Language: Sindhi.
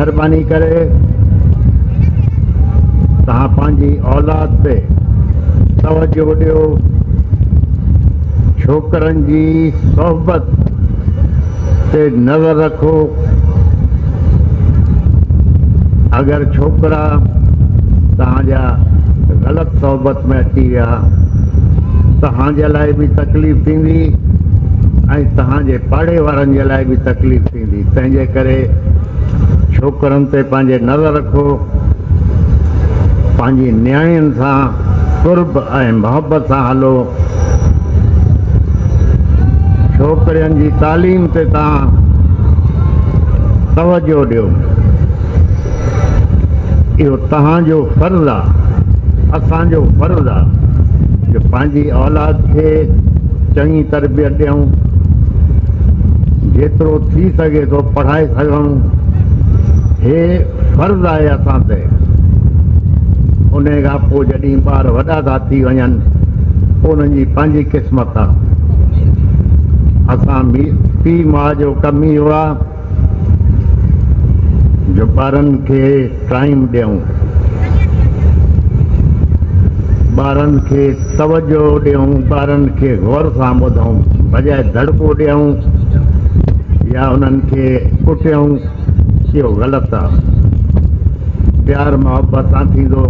مهرباني ڪري توهان پنهنجي اولاد تي توجه ڏيو. ڇوڪرن جي صحبت تي نظر رکو. اگر ڇوڪرا توهان جا غلط صحبت ۾ اچي ويا توهان جي لاء به تڪليف ٿيندي ۽ توهان جي پاڙي وارن جي لاء به تڪليف ٿيندي. تنهن جي ڪري ڇوڪرن تي پنهنجي نظر رکو. پنهنجي نياڻين سان قرب ۽ محبت سان هلو. ڇوڪرين جي تعليم تي توهان توجهه ڏيو. اهو توهان جو فرض آ، اسان جو فرض آ جو پنهنجي اولاد کي چڱي تربيت ڏيون، جيترو ٿي سگهي ٿو پڙهائي سگهون. هي فرض آهي اسان تي. انهي کان پوء جڏهن ٻار وڏا ٿا ٿي وڃن پوء انهن جي پنهنجي قسمت آ. اسان پيء ماء جو ڪم اهو آ جو ٻارن کي ٽائيم ڏيون، ٻارن کي توجه ڏيون، ٻارن کي غور سان ٻڌون بجاء دڙڪو ڏيون يا انهن کي ڪٽيون. اهو غلط آ. پيار محبت سان ٿيندو.